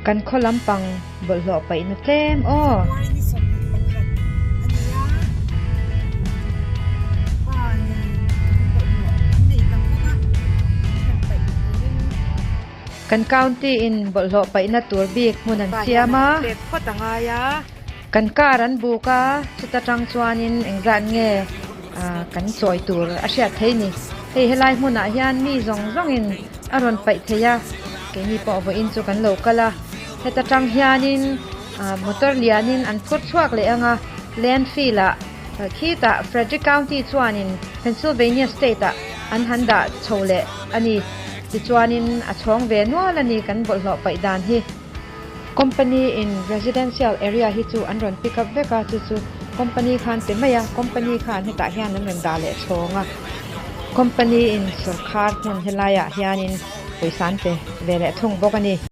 Kan khaw lampang bawlhhlawh paihna tlem aw. Kan county in bawlhhlawh paihna tur bik hmun an siam a. Kan car an buk a, chuta tang chuanin engzat nge kan chawi tur a hriat thei ni. Hei helai hmunah hian mi zawng zawngin a rawn paih thei a, keini pawh vawiin chu kan lo kal a. Heta tang hianin motor lianin an phur chhuak leh ang a, landfill-ah khitah Frederick County chuanin Pennsylvania State-ah an han dah chho leh a ni. Tichuanin a chhawng ve nual a ni kan bawlhhlawh paih dan hi. Company in residential area hi chu an rawn pick up vek a, chu chu company khan pe mai a, company khan hetah hian an rawn dah leh chhawng a, company in sawrkhar hmun helaiah hianin pawisa an pe ve leh thung bawk a ni.